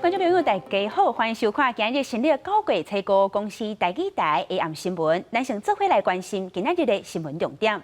觀眾朋友，大家好，歡迎收看今日新曆9月初五公視台語台下暗新聞。咱先做伙來關心今仔日的新聞重點。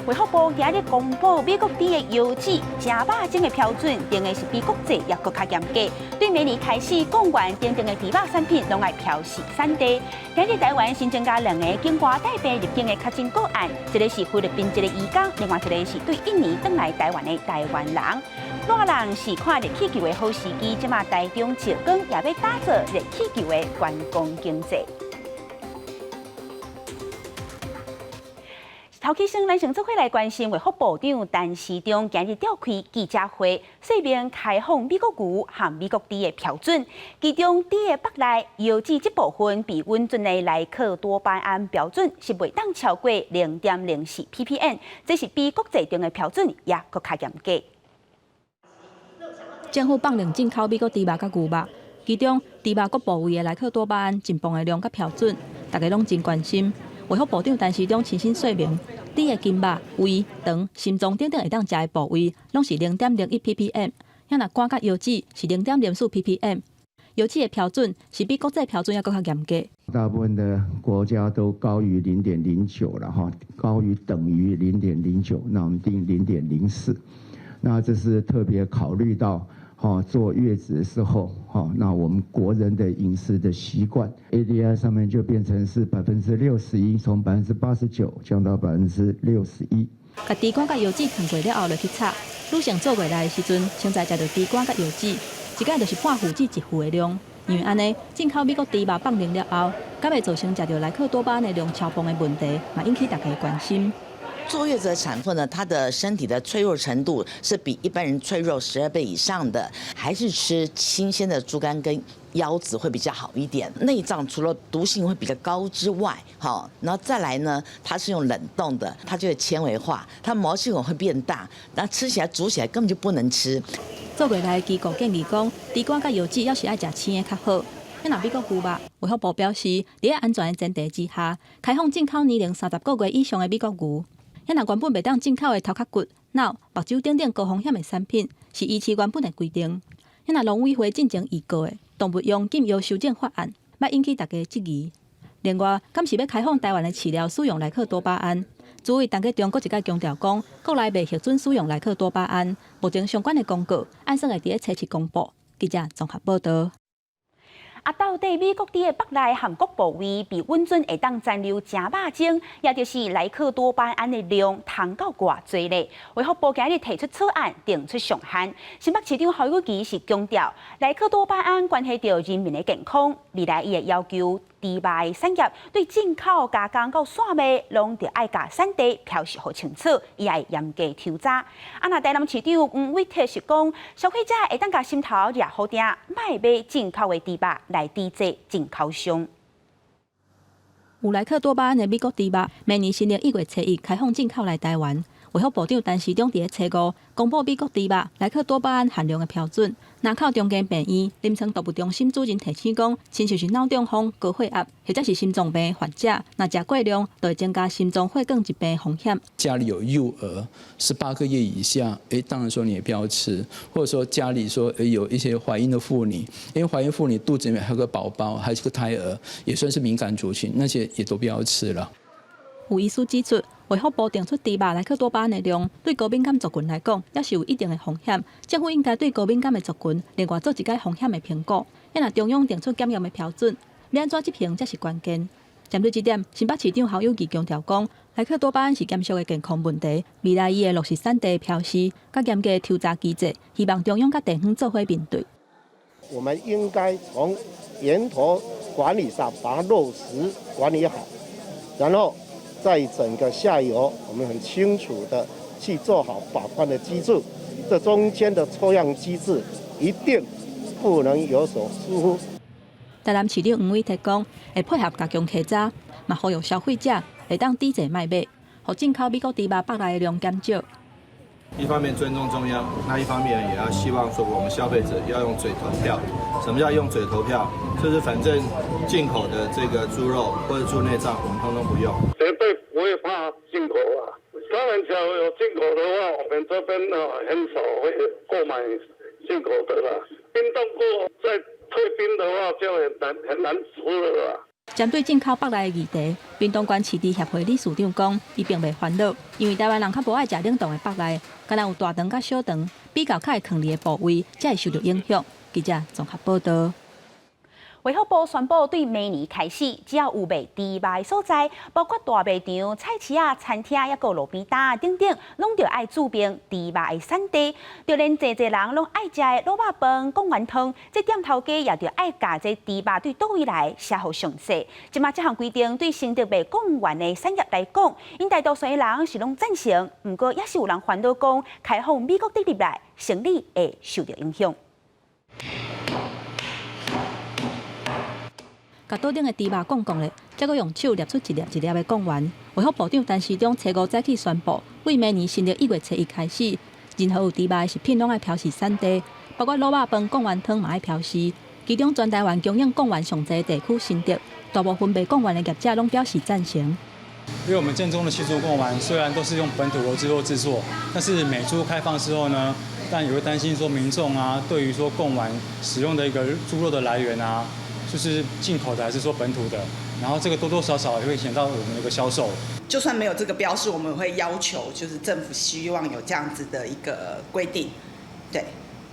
衛福部今日公布美國豬的腰子食肉精的標準，定的是比國際猶閣較嚴格。對明年開始，貢丸等等的豬肉產品攏愛標示產地。今日台灣新增加兩个境外帶病入境的確診個案，一个是菲律賓籍的移工，另外一个是對印尼轉來台灣的台灣人。熱人是看熱氣球的好時機，這馬台中石岡也欲打造熱氣球的觀光經濟。頭起先，咱先做伙來關心衛福部長陳時中今日召開記者會，說明開放美國牛和美國豬的標準，其中豬的腹內油脂這部分被允准的萊克多巴胺標準是袂當超過0.04 ppm，這是比國際中的標準猶閣較嚴格。政府放令進口美國豬肉佮牛肉，其中豬肉各部位的萊克多巴胺盡磅的量佮標準，大家攏真關心。衛福部長陳時中親身說明，豬的筋肉、胃、腸、心臟等等會當食的部位，攏是0.01 ppm。遐若肝佮腰子是0.04 ppm。腰子的標準是比國際標準猶閣較嚴格。大部分的國家都高於0.09了哈，高於等於0.09，那我們定0.04。那這是特別考慮到。哈，坐月子的時候，哈，那我們國人的飲食的習慣，ADI 上面就變成是61%，從89%降到61%。共豬肝佮腰子燙過了後，落去炒。女性坐月來的時陣，先在食著豬肝佮腰子，一擺就是半副子一副的量。因為按呢，進口美國豬肉放靈了後，敢會造成食著萊克多巴胺的量超磅的問題，嘛引起大家的關心。坐月子的產婦呢，她的身體的脆弱程度是比一般人脆弱12倍以上的，還是吃新鮮的豬肝跟腰子會比較好一點。內臟除了毒性會比較高之外，好，然後再來呢，它是用冷凍的，它就會纖維化，它毛細孔會變大，然後吃起來煮起來根本就不能吃。坐月來的機構建議講，豬肝佮腰子猶是愛食生的較好。若美國牛肉，衛福部表示，佇安全的前提之下，開放進口年齡30個月以上的美國牛。遐若原本袂當進口的頭殼骨、腦、目睭等等高風險的產品，是維持原本的規定。遐若農委會進前預告的動物用禁藥修正法案，欲引起大家質疑。另外，敢是欲開放台灣的飼料使用萊克多巴胺？主委陳吉仲閣一擺強調講，國內袂核准使用萊克多巴胺。目前相關的公告，按算會佇咧初七公布。記者綜合報道。啊，到底美國豬的腹內含各部位被允准會當殘留食肉精，也就是萊克多巴胺的量，通到偌濟咧？衛福部今日提出草案，定出上限。新北市長侯友宜是強調，萊克多巴胺關係著人民的健康，未來伊會要求豬肉的產業對進口加工到散賣，攏著愛共產地標示予清楚，伊會嚴格抽查。啊，若台南市長黃偉哲是講，消費者會當共心頭掠予定，莫買進口的豬肉來抵制進口商。有萊克多巴胺的美國豬肉，明年新曆1月初1開放進口來台灣。衛福部長陳時中佇咧初五公布美國豬肉萊克多巴胺含量的標準。林口長庚病院臨床動物中心主任提醒講，親像是腦中風、高血壓或者是心臟病患者，若食過量，就會增加心臟血管疾病風險。家裡有幼兒18個月以下，當然說你也不要吃，或者說家裡說有一些懷孕的婦女，因為懷孕婦女肚子裡面還有個寶寶，還是個胎兒，也算是敏感族群，那些也都不要吃了。有醫師指出，衛福部定出豬肉萊克多巴胺的量，對高敏感族群來講，猶是有一定的風險。政府應該對高敏感的族群，另外做一擺風險的評估。若中央定出檢驗的標準，欲按怎執行才是關鍵。針對這點，新北市長侯友宜強調講，萊克多巴胺是嚴肅的健康問題，未來伊會落實產地標示，佮嚴格抽查機制，希望中央佮地方做伙面對。我們應該從源頭管理上把它落實管理好，然後在整個下游，我們很清楚的去做好把關的機制，這中間的抽樣機制一定不能有所疏忽。台南市長黃偉哲講，會配合加強稽查，嘛呼籲消費者會當抵制莫買，予進口美國豬肉腹內的量減少。一方面尊重中央，那一方面也要希望說我們消費者要用嘴投票。什麼叫用嘴投票？就是反正進口的這個豬肉或者豬內臟，我們通通不用。絕對不會怕進口啊！當然，只要有進口的話，我們這邊呢很少會購買。進口的啦。冰凍過再退冰的話，就很難很難吃了啦。針對進口腹內的議題，屏東縣飼豬協會理事長講，伊並袂煩惱，因為台灣人較無愛食冷凍的腹內，敢若有大腸佮小腸，比較較會囥佇的部位，才會受著影響。記者綜合報導。衛福部宣布，對明年開始，只要有賣豬肉的所在，包括大賣場、菜市仔、餐廳，抑閣路邊攤等等，攏著愛註明豬肉的產地。就連濟濟人攏愛食的滷肉飯、貢丸湯，這店頭家也著愛共這豬肉對佗位來寫予詳細。這馬這項規定對新竹賣貢丸的產業來講，𪜶大多數的人是攏贊成，毋過也是有人煩惱講，開放美國豬入來，生理會受著影響。共桌頂的豬肉摃摃咧，才閣用手捏出一粒一粒的貢丸。衛福部長陳時中初五早起宣布，對明年新曆1月初1開始，任何有豬肉的食品攏愛標示產地，包括滷肉飯、貢丸湯嘛愛標示。其中，全台灣供應貢丸上濟地區新竹，大部分賣貢丸的業者攏表示贊成。因為我們正宗的新竹貢丸雖然都是用本土的豬肉製作，但是美豬開放之後呢，但也會擔心說民眾啊，對於說貢丸使用的一個豬肉的來源啊，就是進口的還是說本土的，然後這個多多少少也會影響到我們的一個銷售。就算沒有這個標示，我們會要求，就是政府希望有這樣子的一個規定，對，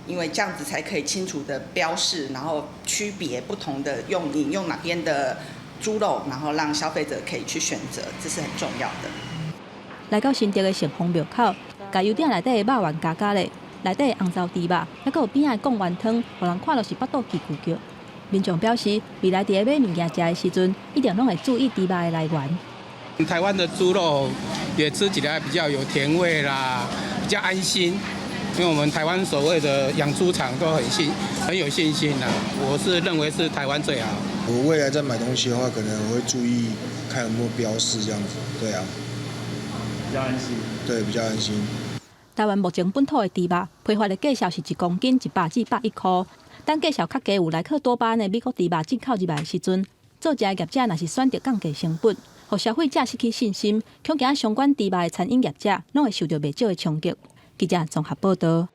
因為這樣子才可以清楚的標示，然後區別不同的用你用哪邊的豬肉，然後讓消費者可以去選擇，這是很重要的。來到新竹的聖豐廟口，共油鼎內底的肉丸加加咧，內底的紅糟豬肉，抑閣有邊仔的貢丸湯，予人看著是腹肚嘰咕叫。民眾表示，未來佇咧買物件食的時陣，一定攏會注意豬肉的來源。台灣的豬肉也吃起來比較有甜味啦，比較安心。因為我們台灣所謂的養豬場都很有信心啦。我是認為是台灣最好。我未來在買東西的話，可能我會注意看有沒有標示這樣子，對啊，比較安心。對，比較安心。台灣目前本土的豬肉批發的價數是1公斤100至110塊。等價數較低有萊克多巴胺的美國豬肉進口入來的時陣，做食的業者若是選擇降低成本，予消費者失去信心，恐驚相關豬肉的餐飲業者攏會受著袂少的衝擊。記者綜合報導。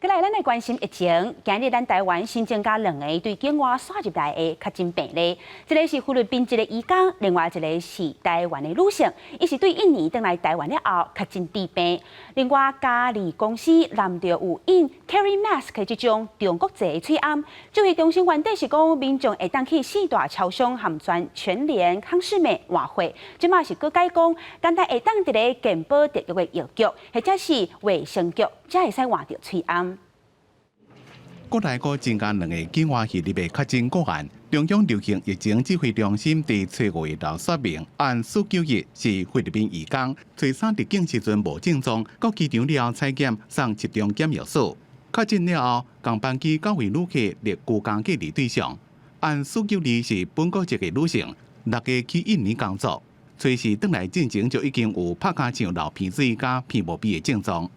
過來，咱來關心疫情。今日咱台灣新增加兩个對境外徙入來的確診病例，一个是菲律賓籍的移工，另外一个是台灣的女性，伊是對印尼轉來台灣了後確診致病。另外，嘉義公司攔著有印 Carry Mask 這種中國製的喙罨，指揮中心原底是講民眾會當去四大超商和全聯康是美換貨，這馬是閣改講，干焦會當佇咧健保特約的藥局或者是衛生局，才會使換著喙罨。國內閣增加兩个境外移入的確診個案，中央流行疫情指揮中心佇初五下晝說明，案491是菲律賓移工，初三入境時陣無症狀，到機場了後採檢送集中檢疫所，確診了後，仝班機九位旅客列居家隔離對象。案492是本國籍的女性，六月去印尼工作，初四轉來進前就已經有拍跤手流鼻水佮鼻無鼻的症狀。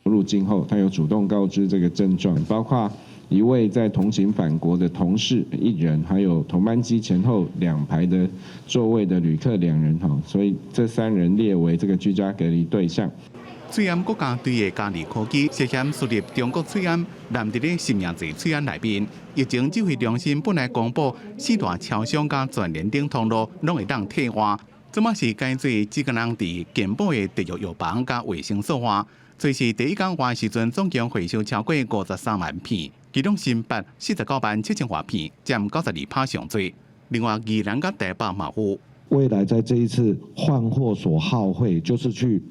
入境後，他有主動告知這個症狀，包括一位在同行返國的同事一人，還有同班機前後兩排的座位的旅客兩人，哈，所以這三人列為這個居家隔離對象。喙罨國家隊的嘉義科技涉嫌輸入中國喙罨，攔佇咧實名制喙罨內面。疫情指揮中心本來公布四大超商佮全聯等通路攏會當替換，這馬是改做只個人佇健保的特約藥房佮衛生所換。隨時第一工換時陣，總共回收超過53萬片，其中新北49萬7千外片，佔92%上濟。另外，宜蘭佮台北嘛有。未來在這一次換貨所耗費，就是去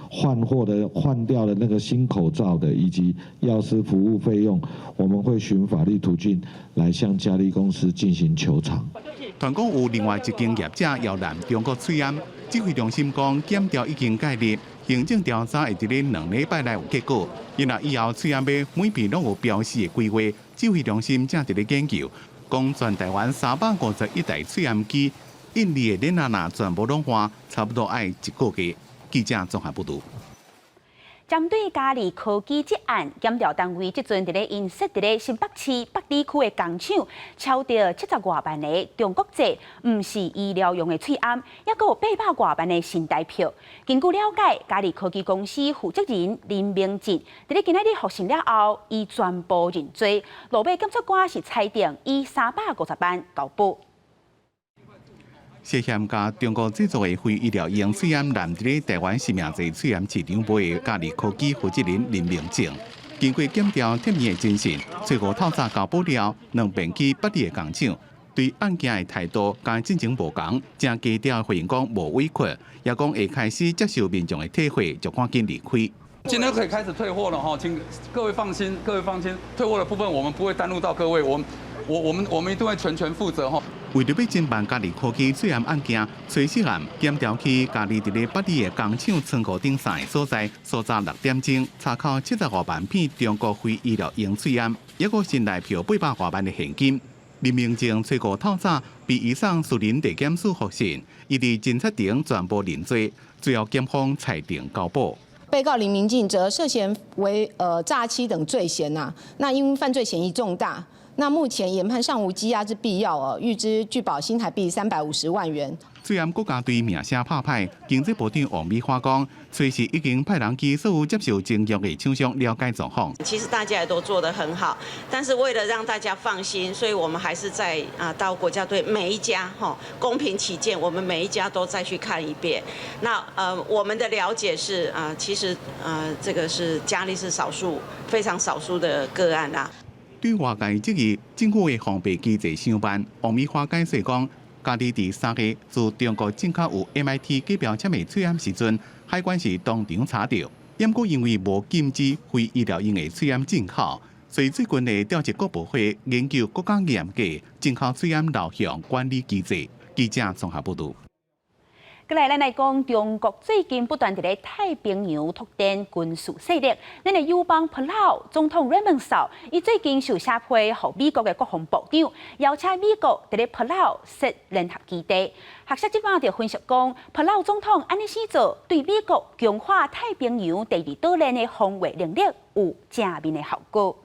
換貨的換掉的那個新口罩的，以及藥師服務費用，我們會循法律途徑來向嘉利公司進行求償。傳講有另外一間業者要攔中國喙罨，指揮中心講檢調已經介入，行政調查會佇咧2禮拜內有結果。因為以後喙罨欲每片攏有標示的規劃，指揮中心正佇咧研究，講全台灣351台喙罨機，印尼的鏈仔若全部攏換，差不多愛一個月。記者綜合報導。針對嘉利科技這案，檢調單位這陣佇咧𪜶設佇咧新北市北里區的工廠，抄著七十外萬个中國製，毋是醫療用的喙罨，抑閣有八百外萬的新台票。根據了解，嘉利科技公司負責人林明進，佇咧今仔日獲審了後，伊全部認罪。落尾檢察官是裁定以350萬交保。涉嫌共中國製造的非醫療用喙罨濫佇咧台灣實名制喙罨市場賣的嘉利科技負責人林明正，經過檢調撤面的偵訊，初五透早交保了，兩邊去北里的工廠，對案件的態度佮進前無仝，誠低調回應講無委屈，也講會開始接受民眾的退貨，就趕緊離開。今天可以開始退貨了哈，請各位放心，各位放心，退貨的部分我們不會耽誤到各位，我們一定會全權負責哈。為著欲偵辦嘉利科技喙罨案件，初四暗檢調去嘉利佇咧北里的工廠倉庫頂三个所在，搜查6點鐘，查扣75萬片中國非醫療用喙罨，抑閣新台票800外萬的現金。林明正初五透早被移送士林地檢署複訊，伊佇偵察庭全部認罪，最後檢方裁定交保。被告林明進則涉嫌為詐欺等罪嫌吶，那因犯罪嫌疑重大。那目前研判尚無羈押之必要哦，諭知具保新台幣350萬元。雖然國家隊名聲拍歹，經濟部長王美花講，隨時已經派人去所有接受徵約的廠商了解狀況。其實大家也都做得很好，但是為了讓大家放心，所以我們還是在啊到國家隊每一家哈，公平起見，我們每一家都再去看一遍。那我們的了解是啊，其實這個是嘉利是少數，非常少數的個案啦。對外界質疑政府的防備機制傷慢，王美花解釋講，嘉利佇3月自中國進口有 MIT 假標籤的喙罨時陣，海關是當場查著。毋過因為無禁止非醫療用的喙罨進口，所以最近會調集各部會研究閣較嚴格進口喙罨流向管理機制。記者綜合報導。過來，咱來講，中國最近不斷佇咧太平洋拓展軍事勢力。咱的友邦帛琉總統阮文紹，伊最近受寫批予美國的國防部長，邀請美國佇咧帛琉設聯合基地。學者這擺就分析講，帛琉總統按呢做，對美國強化太平洋第二島鏈的防衛能力有正面的效果。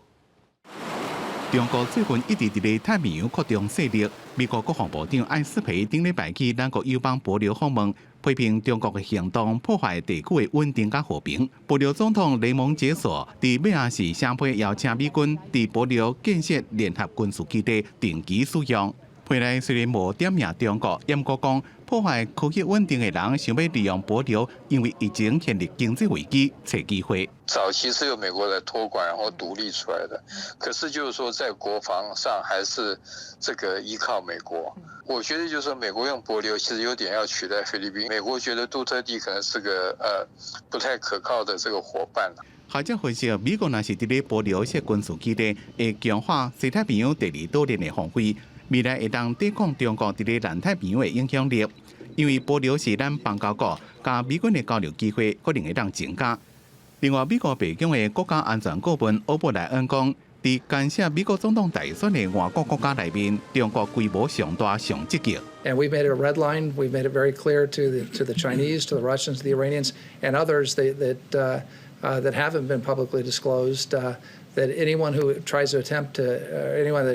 中國最近一直佇咧太平洋擴張勢力，美國國防部長艾斯培頂禮拜去咱國友邦帛琉訪問，批評中國的行動破壞地區的穩定佮和平。帛琉總統雷蒙解索佇尾仔時寫批邀請美軍佇帛琉建設聯合軍事基地，定期使用。批內雖然無點名中國，毋過講破壞區域穩定的人想欲利用帛琉，因為疫情陷入經濟危機，揣機會。早期是由美國來託管，然後獨立出來的。可是就是說，在國防上還是這個依靠美國。我覺得就是說，美國用帛琉其實有點要取代菲律賓。美國覺得杜特蒂可能是個不太可靠的這個夥伴。學者分析，美國若是佇咧帛琉設軍事基地，會強化西太平洋第二島鏈的防衛。未來會當抵抗中國佇咧南太平洋的影響力，因為帛琉是咱邦交國，佮美軍的交流機會可能會當增加。另外，美國白宮的國家安全顧問歐布萊恩講，佇干涉美國總統大選的外國國家內面，中國規模上大、上積極。 And we've made it a red line. We've made it very clear to the Chinese, to the Russians, to the Iranians, and others that haven't been publicly disclosed, that anyone that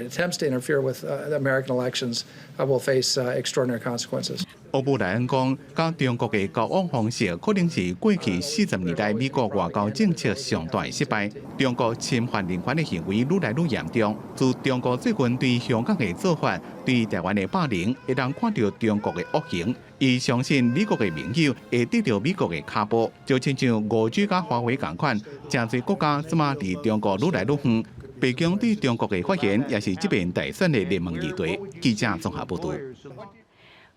attempts to interfere with American elections will face extraordinary consequences. 歐布萊恩講，佮中國的交往方式可能是過去40年來美國外交政策上大的失敗。中國侵犯人權的行為愈來愈嚴重。自中國最近對香港的做法，對台灣的霸凌，會當看著中國的惡行。伊相信美國的盟友會跟著美國的跤步，就親像5G 佮華為仝款，誠濟國家這馬離中國愈來愈遠。白宮對中國的發言也是這遍大選的熱門議題。記者綜合報導。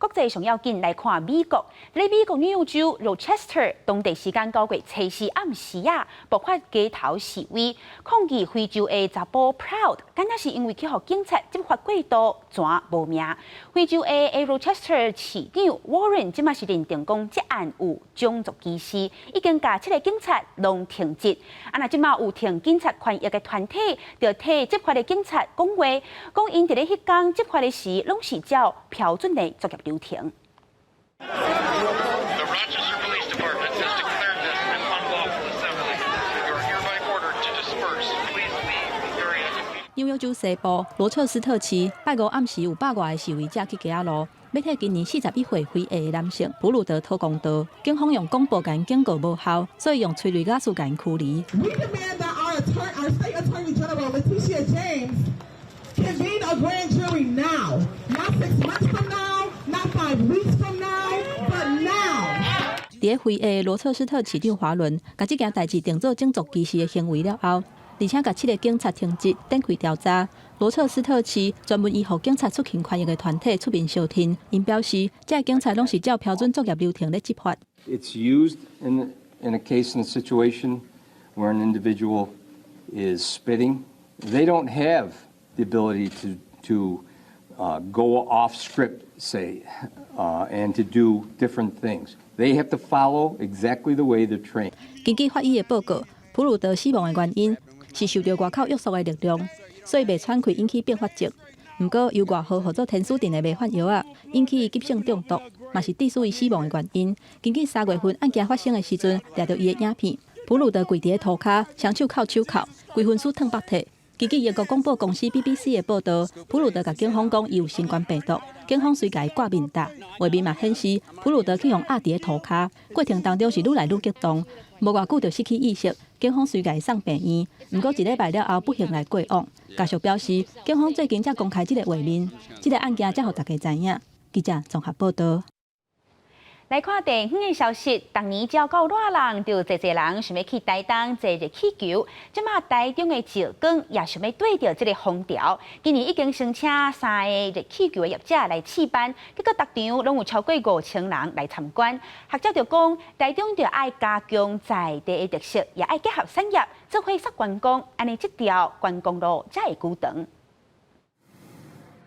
國際上要緊來看美國，佇美國紐約州 Rochester 當地時間9月初四暗時啊，爆發街頭示威，抗議非洲裔查埔 Proud，敢若是因為去予警察執法過度，轉無命。非洲裔的 Rochester 市長 Warren 這馬是認定講，這案有種族歧視，已經共七个警察攏停職。啊，若這馬有挺警察權益的團體，就替執法的警察講話，講𪜶佇咧彼工執法的時，攏是照標準的作業流程。 The Rochester Police Department has declared this an unlawful assembly. 紐約州西部羅徹斯特市，拜五暗時有百外个示威者去街仔路，欲替今年41歲非裔的男性普魯德討公道。警方用廣播共𪜶警告無效，所以用催淚瓦斯共𪜶驅離。 We demand that our state attorney general, Letitia James, convene a grand jury now, not 6 months from now, not 5 weeks from now, but now. 佇咧非裔羅徹斯特市長華倫，共這件代誌定做種族歧視的行為了後，而且共七个警察停職，展開調查。羅徹斯特市專門醫護警察出勤權益的團體出面相挺，𪜶表示，這个警察攏是照標準作業流程咧執法。 It's used in a case in a situation where an individual is spitting. They don't have the ability to go off script, say, and to do different things. They have to follow exactly the way they're trained. 根據法醫的報告，普魯德死亡的原因是受著外口約束的力量，所以袂喘氣引起併發症。毋過由外號號做天使鎮的迷幻藥仔引起急性中毒，嘛是致使伊死亡的原因。根據3月份案件發生的時陣，掠著伊的影片，普魯德跪佇咧塗跤，雙手銬手銬，規身軀褪白體。根據英國廣播公司 BBC 的報導，普魯德共警方講伊有新冠病毒，警方隨共伊掛面罩。畫面嘛顯示普魯德去予壓佇咧塗跤，過程當中是愈來愈激動，無偌久就失去意識，警方隨共伊送病院。毋過一禮拜了後不幸來過往。家屬表示，警方最近才公開這个畫面，這个案件才予大家知影。記者綜合報導。來看地方的消息，逐年只要到熱人，就濟濟人想欲去台東坐熱氣球。這馬台中的石岡也想欲綴著這个風潮。今年已經申請三个熱氣球的業者來試班，結果逐場攏有超過5000人來參觀。學者就講，台中著愛加強在地的特色，也愛結合產業，做伙煞觀光，按呢這條觀光路才會久長。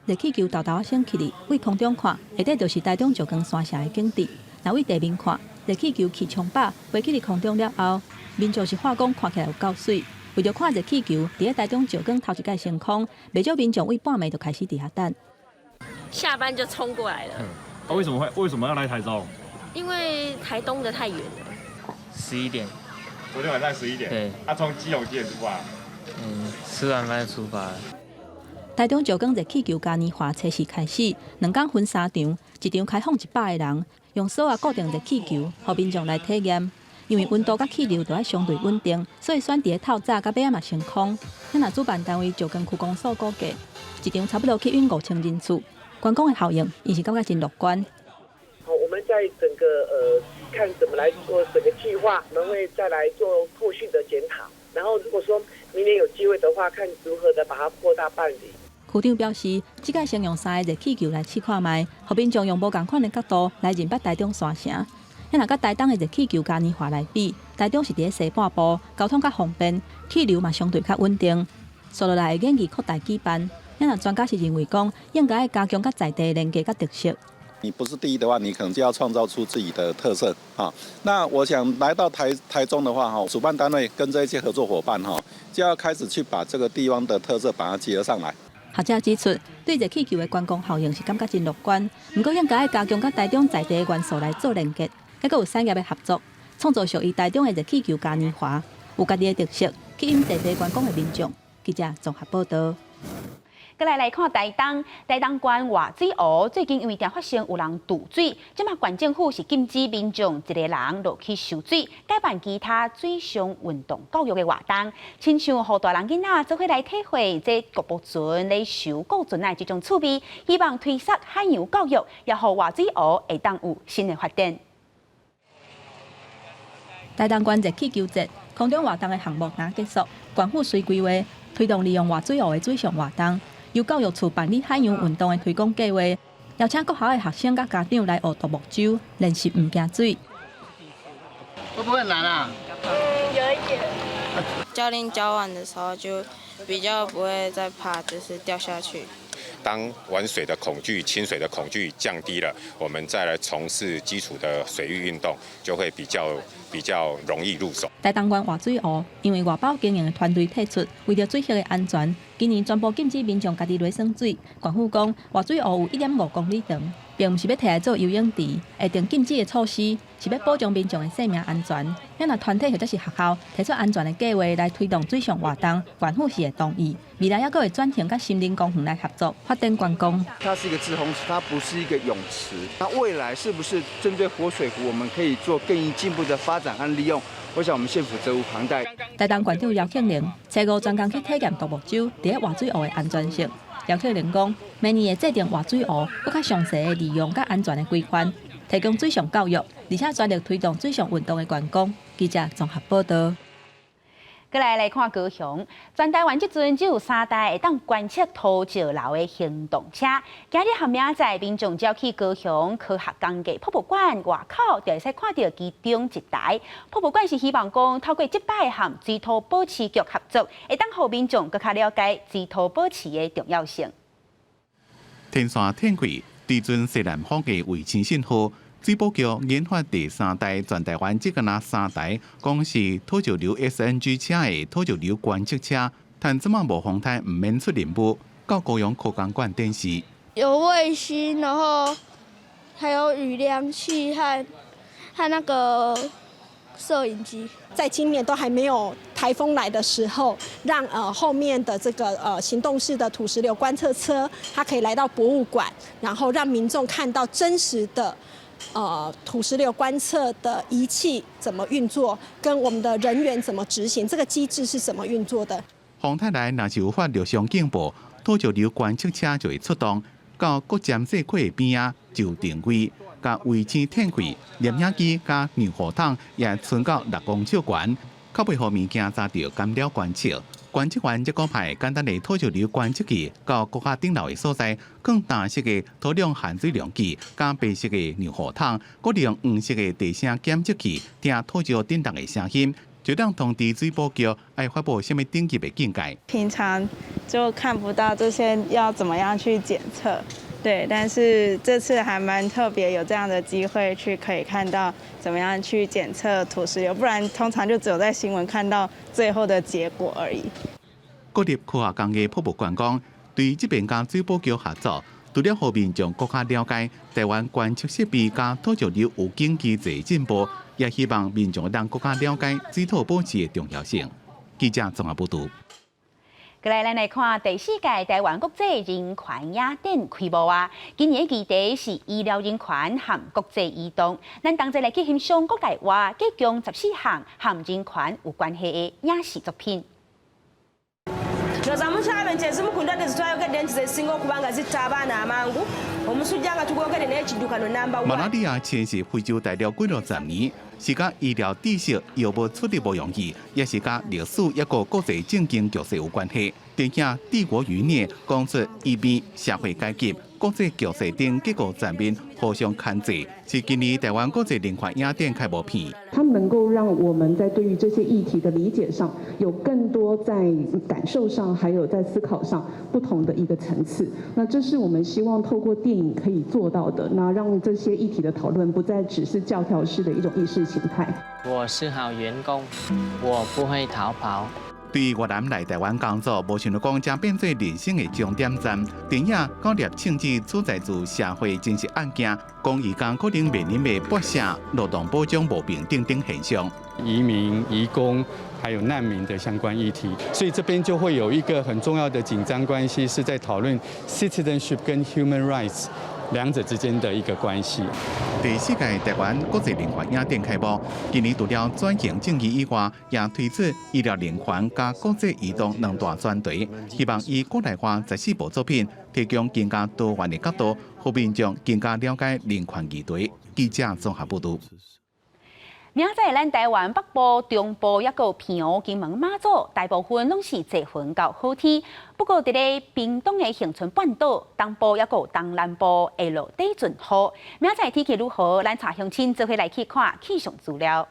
熱氣球沓沓仔升起來，對空中看，下底就是台中石岡山城的景致。若對地面看，熱氣球氣充飽，飛起佇空中了後，民眾是話講看起來有夠媠。為著看熱氣球，佇咧台中石岡頭一擺升空，袂少民眾對半暝就開始佇遐等。下班就衝過來了。啊，為什麼要來台中？因為台東的太遠了。11點。昨天晚上11點。對。啊，從基隆幾點出發？嗯，吃完飯就出發。台中石岡熱氣球嘉年華初四開始，2工分三場，一場開放100個人，用索仔固定熱氣球，予民眾來體驗。因為溫度佮氣流都愛相對穩定，所以選佇咧透早佮尾仔嘛升空。若主辦單位石岡區公所估計，一場差不多吸引5000人次，觀光的效應，𪜶是感覺真樂觀。好，我們在整個看怎麼來做整個計劃，我們會再來做後續的檢討。然後如果說明年有機會的話，看如何的把它擴大辦理。區長表示，這擺先用三個熱氣球來試看覓，予民眾用無仝款的角度來認捌台中山城。若佮台東的熱氣球嘉年華來比，台中是佇咧西半部，交通較方便，氣流嘛相對較穩定。紲落來會建議擴大舉辦。若專家是認為講，應該加強佮在地連結佮特色。你不是第一的話，你可能就要創造出自己的特色啊。那我想來到台中的話，哈，主辦單位跟這些合作夥伴哈，就要開始去把這個地方的特色把它結合上來。學者指出，對熱氣球的觀光效應是感覺真樂觀，毋過應該加強佮台中在地的元素來做連結，猶閣有產業的合作，創造屬於台中的熱氣球嘉年華，有家己的特色，吸引在地觀光的民眾。記者綜合報導。閣來來看台東，台東縣活水湖最近因為定發生有人墮水，這馬縣政府是禁止民眾一個人落去泅水，改辦其他水上運動教育的活動，親像予大人囡仔做伙來體會這獨木船咧泅顧船的這種趣味，希望推捒海洋教育，也予活水湖會當有新的發展。台東縣熱氣球節空中活動的項目若結束，縣府隨規劃推動利用活水湖的水上活動。由教育處辦理海洋運動的推廣計劃，邀請國校的學生佮家長來學獨木舟，練習毋驚水。會不會很難啊？嗯，有一點。教練教完的時候就比較不會再怕，就是掉下去。當玩水的恐懼、親水的恐懼降低了，我們再來從事基礎的水域運動，就會比較容易入手。台東縣活水湖因為外包經營的團隊退出，為著水域的安全，今年全部禁止民眾家己落耍水。縣府講，活水湖有1.5公里長，並毋是欲提來做游泳池，會定禁止的措施，是欲保障民眾的生命安全。若若團體或者是學校提出安全的計劃來推動水上活動，縣府是會同意。未來猶閣會轉型佮森林公園來合作發展觀光。它是一個滯洪池，它不是一個泳池。那未來是不是針對活水湖，我們可以做更進一步的發展和利用？我想我們縣府責無旁貸。台東縣長姚慶鈴初五專工去體驗獨木舟佇咧活水湖的安全性。姚慶鈴講，明年會制定活水湖閣較詳細的利用佮安全的規範，提供水上教育，而且全力推動水上運動的觀光。記者綜合報道。閣來來看高雄，全台灣這陣只有三台會當觀測土石流的行動車。今日和明仔載民眾只要去高雄科學工藝博物館外口，就會使看著其中一台。博物館是希望講透過這擺和水土保持局合作，會當予民眾閣較了解水土保持的重要性。天線天氣對準西南方的衛星信號。水保局研發第三代全台灣只干焦三台，講是土石流 SNG 車的土石流觀測車，但這馬無風颱毋免出任務，到高雄科工館展示。有衛星，然後還有雨量器和那個攝影機。在今年都還沒有颱風來的時候，讓後面的這個行動式的土石流觀測車，它可以來到博物館，然後讓民眾看到真實的土石流觀測的儀器怎麼運作，跟我們的人員怎麼執行，這個機制是怎麼運作的。風颱來若是有發陸上警報，土石流觀測車就會出動，到各尖細溪邊仔就定位，共衛星天氣、攝影機佮防護桶也伸到6公尺懸，較袂予物件砸著干擾觀測。觀測完，這閣派簡單的土石流觀測器到閣較頂樓的所在，放藍色的土壤含水量計，佮白色的防護桶，閣利用黃色的地聲檢測器聽土石振動的聲音，就當通知水保局愛發布啥物等級的警戒。平常就看不到這些要怎麼樣去檢測，對，但是這次還蠻特別，有這樣的機會去可以看到怎麼樣去檢測土石流，不然通常就只有在新聞看到最後的結果而已。國立科學工藝博物館講，對這邊佮水保局合作，除了予民眾閣較了解台灣觀測設備佮土石流預警機制進步，也希望民眾能閣較了解水土保持的重要性。記者綜合報導。閣來，咱來看第四屆台灣國際人權影展開幕啊！今年的議題是醫療人權和國際移動。咱同齊來去欣賞國內外計共14項和人權有關係的影視作品。 Ndowooza mukyalabe nti ezimu ku ndwadde zetwayogedde nti zesinga okuba nga zitta abaana amangu omusujja nga tugwogedde naye ekiddukano namba 馬拉利亞侵襲非洲大陸幾落十年，是佮醫療知識藥物取得無容易，也是佮歷史抑閣國際政經局勢有關係。電影《帝國餘孽》講述移民、社會階級、國際局勢等各個層面互相牽制，是今年台灣國際人權影展開幕片。它能夠讓我們在對於這些議題的理解上，有更多在感受上，還有在思考上不同的一個層次。那這是我們希望透過電影可以做到的。那讓這些議題的討論不再只是教條式的一種意識形態。我是好員工，我不會逃跑。對越南來台灣工作，無想著講將變做人生的終點站。電影九粒銃子取材自社會真實案件，講移工可能面臨的剝削、勞動保障無平等等現象。移民、移工還有難民的相關議題，所以這邊就會有一個很重要的緊張關係，是在討論 citizenship 跟 human rights 兩者之間的一個關係。第四屆台灣國際人權影展開幕，今年除了轉型正義以外，也推出醫療人權佮國際移動兩大專題，希望以國內外14部作品，提供更加多元的角度，予民眾更加了解人權議題。記者綜合報導。明仔咱台灣北部、中部抑閣澎湖、金門、馬祖，大部分攏是濟雲到好天。不過，佇咧屏東的恆春半島東部抑閣東南部會落短陣雨。明仔天氣如何？咱帶鄉親做伙來去看氣象資料。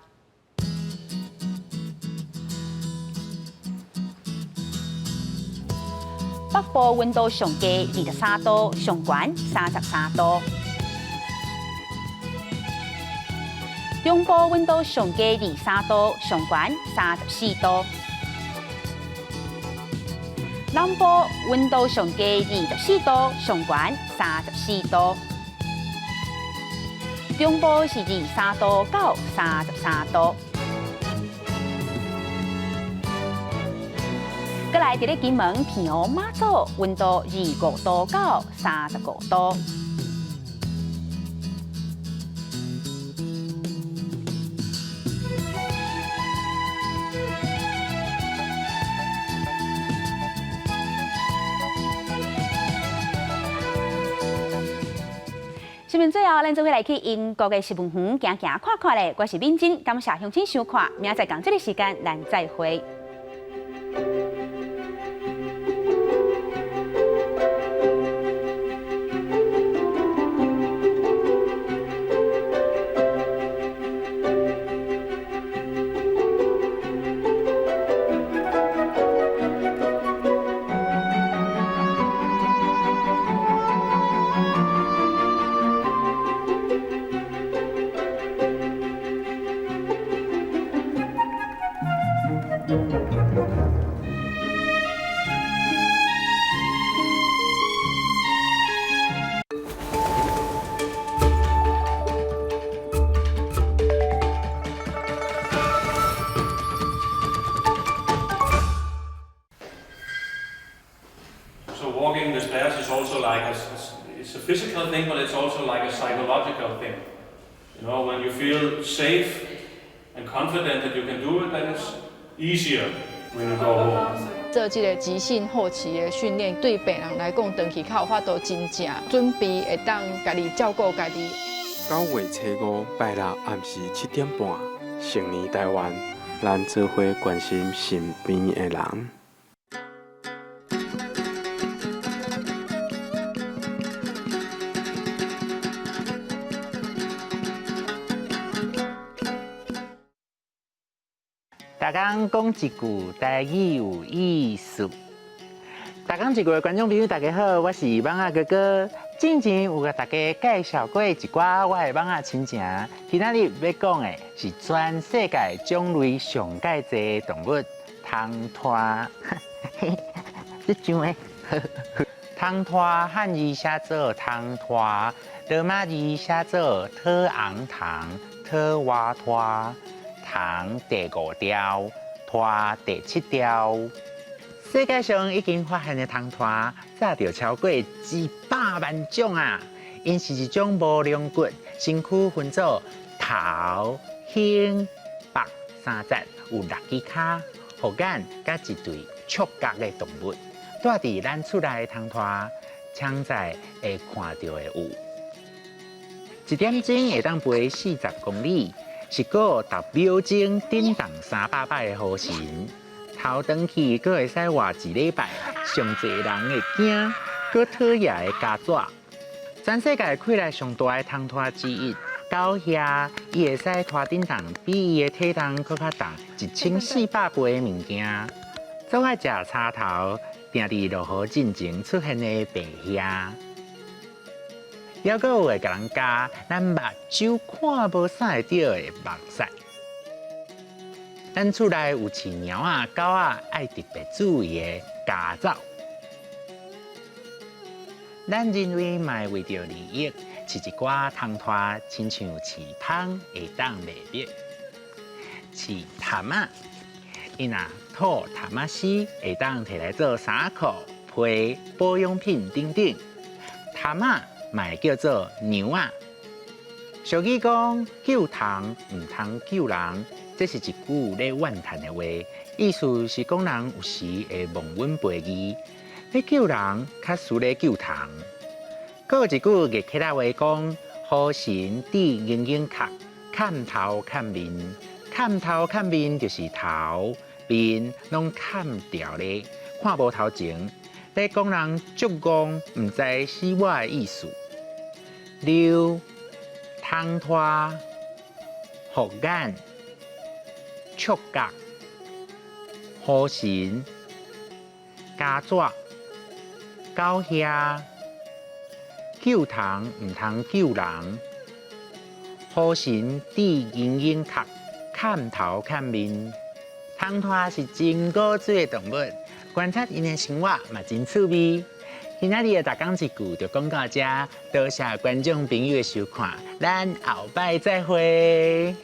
北部溫度上低23度，上懸33度。中部溫度上低23度，上懸34度。南部溫度上低24度，上懸34度。中部是23度到33度。閣來，佇咧金門、澎湖、馬祖，溫度25度到35度。新聞最後，咱做伙來去英國的植物園行行看看咧。我是敏珍，感謝鄉親收看，明仔載仝這个時間，咱再會。 So walking the stairs is also like it's a physical thing, but it's also like a psychological thing. When you feel safe and confident that you can do it, then it's easier when you go home. 做這个急性後期的訓練，對病人來講，長期較有法度真正準備會當家己照顧家己。9月初5拜六暗時7點半，成年台灣，咱做伙關心身邊的人。逐工講一句台語有意思。逐工一句的觀眾朋友，大家好，我是蠓仔哥哥。之前有共大家介紹過一寡我的蠓仔親情，今仔日欲講的是全世界種類上蓋濟的動物——獀鼋。這種的獀鼋漢字寫做獀鼋，羅馬字寫做特昂糖、特瓦拖。虫第五條，鼋第七條。世界上已經發現的獀鼋，早就超過100萬種啊！𪜶是一種無龍骨、身軀分做頭、胸、腹三節，有六支跤、護眼佮一對觸角的動物。住佇咱厝內的獀鼋，常在會看到的有，一點鐘會當飛40公里。是閣10秒鐘振動300擺的雨神，頭轉去閣會使活一禮拜，上濟人會驚，閣討厭的家紙。全世界氣力上大的獀鼋之一，狗蟻，伊會使拖振動比伊的體重閣較重1400倍的物件。總愛食柴頭，定佇落雨進前出現的白蟻。猶閣有會共人咬，咱目睭看無啥會著的目屎。咱厝內有飼貓仔、狗仔，愛特別注意的家走。咱人類嘛會為著利益，飼一寡獀鼋，親像飼蜂會當賣蜜。飼蚶仔，伊若吐蚶仔絲，會當提來做衫褲、被、保養品等等。蚶仔嘛會叫做娘仔。俗語講救蟲毋通救人，這是一句咧怨嘆的話，意思是講人有時會忘恩背義，咧救人較輸咧救蟲。閣有一句月客仔話講：雨神致英英殼，砍頭砍面，砍頭砍面就是頭面攏砍掉咧，看無頭前。咧講人足戇，毋知死活的意思。溜、獀鼋、護眼、觸角、雨神、家紙、狗蟻、救蟲毋通救人、雨神致英英殼，砍頭砍面。獀鼋是真古錐的動物，觀察𪜶的生活嘛真趣味。今仔日的逐工一句就講到遮，多謝觀眾朋友的收看，咱後擺再會。